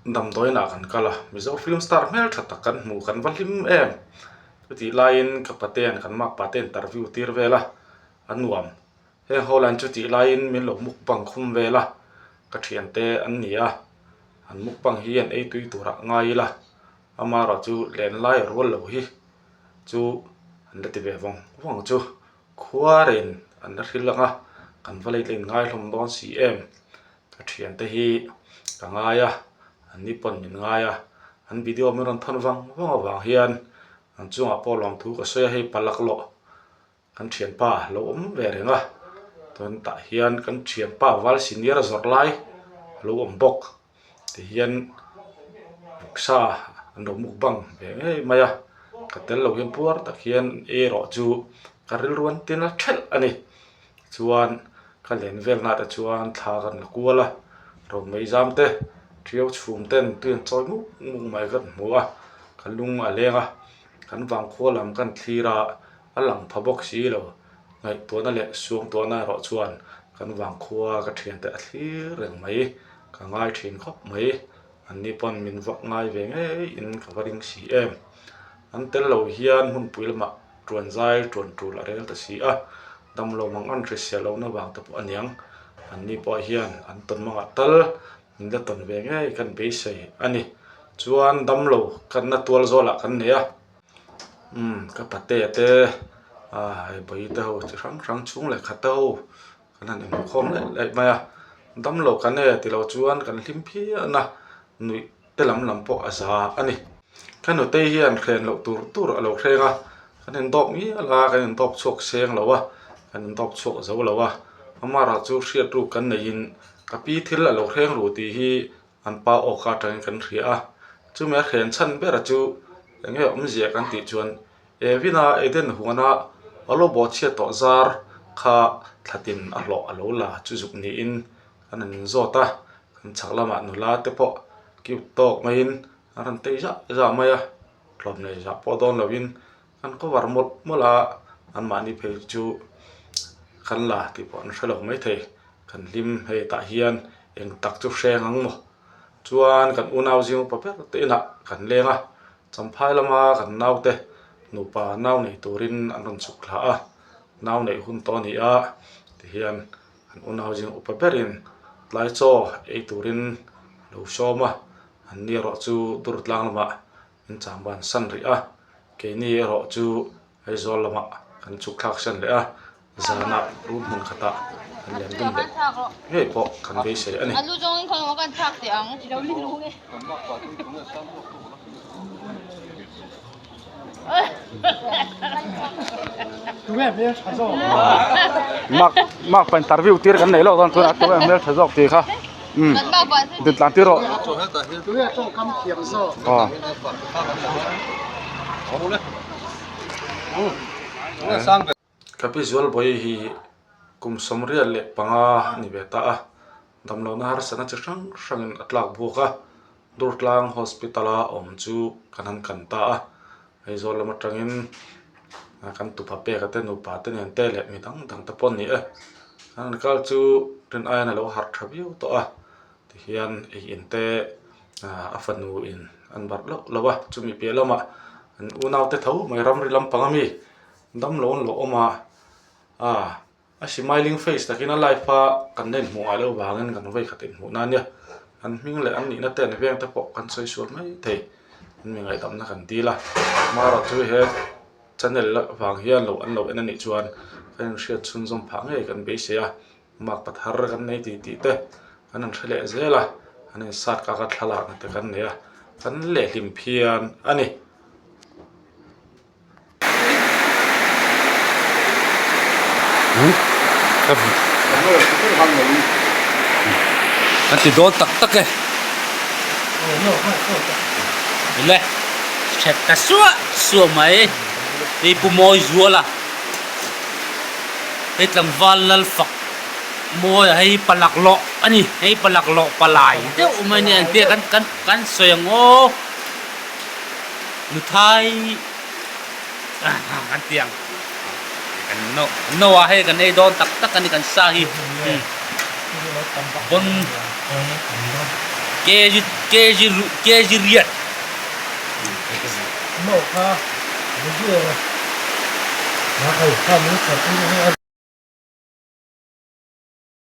Damdawiinah kan kal a, Mizo film star hmeltha tak kan hmu kan va hlim em! Chutih laiin ka pate'n kan makpa te interview tir vel a, a nuam. Heng ho lain chutih laiin min lo mukbang khum vel a, ka thiante an ni a, an mukbang hi an ei tui turah ngai ila, amaherawhchu len lai a rual lo hi chu an la ti ve vawng vawng chu. Khuarin an la hril ang a, kan va lei tlin ngai hlawm dawn si em? Ka thiante hi ka ngai a, an ni pawn min ngai a, an video min rawn thawn vang vang avang hian an chungah pawh lawmthu ka sawi a, hei palak lawh kan thianpa lo awm ve reng a, chuan tah hian kan thianpa val senior zawrh lai a lo awm bawk. Tihian sa an lo mukbang ve ngei mai a, ka tel lo hian puar tak hian ei erawh chu ka rilru an tina thelh a ni. Chuan ka len vel nghah te chuan thla kan la kual a, romei zam te ṭiau chhum ten tui an chawi muk muk mai kan hmu a, ka lung a leng a, kan vangkhua lam kan thlir a, a lang pha bawk si lo. Ngaihtuahna leh suangtuahna erawh chuan kan vangkhua ka thiante a thlir reng mai. Ka ngai thin khawp mai, an ni pawn min vak ngai ve ngei in ka va ring si em. An tel lo hian hmunpui lamah tuan zai tuan tul a rel ta si a, damlo mang an hrisel lohna vang te pawh a niang. An ni pawh hian an tawn mangah tal min la tawn ve ngei kan beisei a ni. Chuan damlo kanna tual zawlah kan nei a, umm ka patea te ah hei bawi te ho chi hrang hrang chhung leh khat te ho Kan han inkhawm laih laih mai a, damlo kan e tilo chuan kan hlim phian a, nuih te lam lam pawh a za a ni. Ka nutei hian hren loh tur tur a lo hreng a, kan indawp ngial a, kan indawp chhuak seng lo a, kan indawp chhuak zo lo a, amara chu hriat ruk kan neihin ka pi thil a lo hreng ru tih hi an pa awka atangin kan hria a, chumi a hren chhan ber chu eng nge awmzia kan tih chuan Evina Eden huana a lo bawhchhiat tawh zar kha thlatin a hlawh a lo la chu zuk niin kan han inzawt a, kan chhak lamah nula te pawh cute tawk maiin an rawn tei zah zah mai a, tlawm nei zah pawh dawn lovin kan cover mawlh mawlh a, anmahni phei chu kan la tih pawh an hre lo maithei, kan hlim hei tah hian eng tak chu hreng ang maw? Chuan kan unau zing upa ber te inah kan leng a. Champhai lama kan naute nupa nau nei turin an rawn chhuk thla a, nau neih hun tawh a ni a, tihian an unau zing upa berin tlai chaw ei turin a lo sawm a, an ni erawh chu Durtlang lamah min changban san rih a, keini erawh chu Aizawl lamah kan chhuk thlak san leh a, zanah room hmun khatah kan lian dun leh ngei pawh kan beisei a ni. Mark mark pa interview tir kan nei lo dawn tunah tunge hmel tha zawk tih kha umm din tlan tir rawh. Aw. Ka pi Zualbawi hi kum 75 a ni ve ta a, damlohna harsatna chi hrang hrangin a tlak buak a, Durtlang Hospital a awm chu kan han kan ta a, Aizawl lam atangin kan tupa peka te nupa te nen te leh mi dang dang te pawh an ni e, an han kal chu rin aiin a lo harh tha viau tawh a. Tihian ei in te a fanu in an barh loh loh a, chumi piah lamah an unau te tho mai ramri lampang ami damlo an lo awm a, ah a smiling face takin a life a kan la inhmuh ngai loh vangin kan vawi khat inhmuh na ania, an hming leh an nihna te an veng te pawh kan sawi sual mai thei, an mi ngaihdamna kan dil a, amaherawh chu he channel vang hian lo an lo en anih chuan kan inhriat chhunzawm phah ngei kan beisei a. Makpa thar kan nei tih tih te kan han hre leh zel a, an insat kak a thlalakna te kan nei a, kan lehlim phian a ni. Kan ti dawn tak tak e. Ile thet ta suah suah mai. Hei Pu Mawizuala. Hei tlangval lal fak mawi a hei palak lawh a ni hei palak lawh palai deuh mai a ni ang tih kan kan kan sawi ang aw nuthai kan ti ang kan no no ah hei kan ei dawn tak tak a ni kan sa hi bon. Kg kg kg riat.